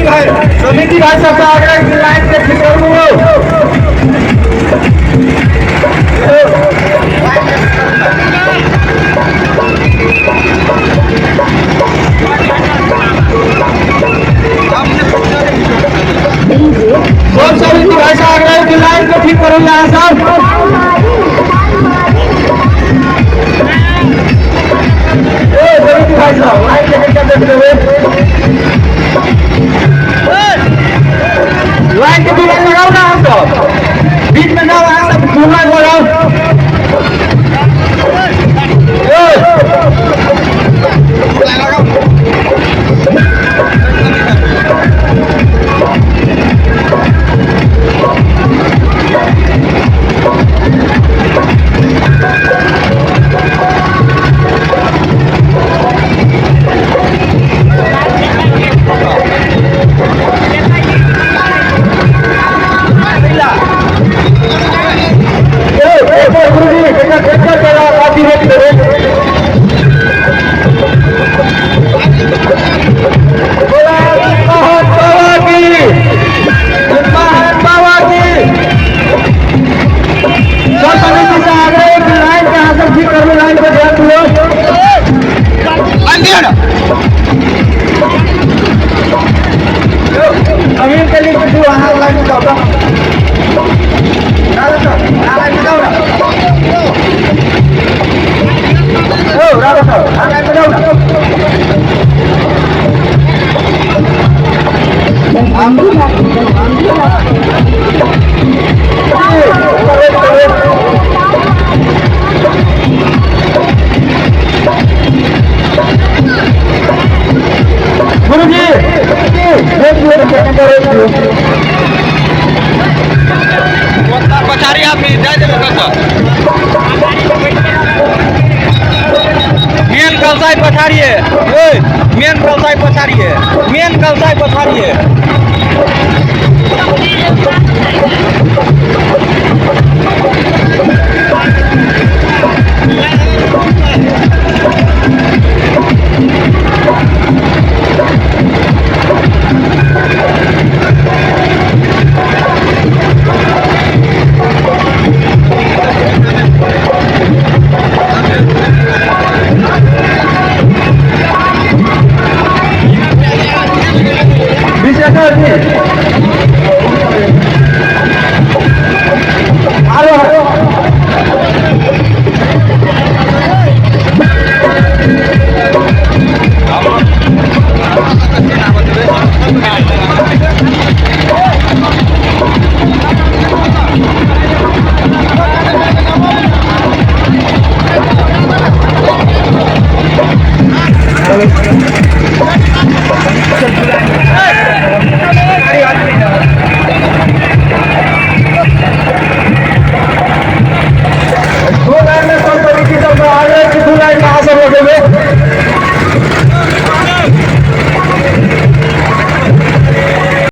समिति भाई सबसे आग्रह की लाइन के ठीक करू। सब समिति भाई से आग्रह की लाइन को ठीक करू यहाँ सब। समिति भाई साहब लाइन के ठीक कर देते, लाइन के दू लाइन लगाओ ना, हम सब बीच में ना वहाँ सब दू लाइन लगाओ। गुरुजी पछाड़ी आदमी जाय देबै कतऽ मेन कलसाइ पछाड़िए, मेन कलसाइ पछाड़िए, मेन कलसाइ पछाड़िए। विशेष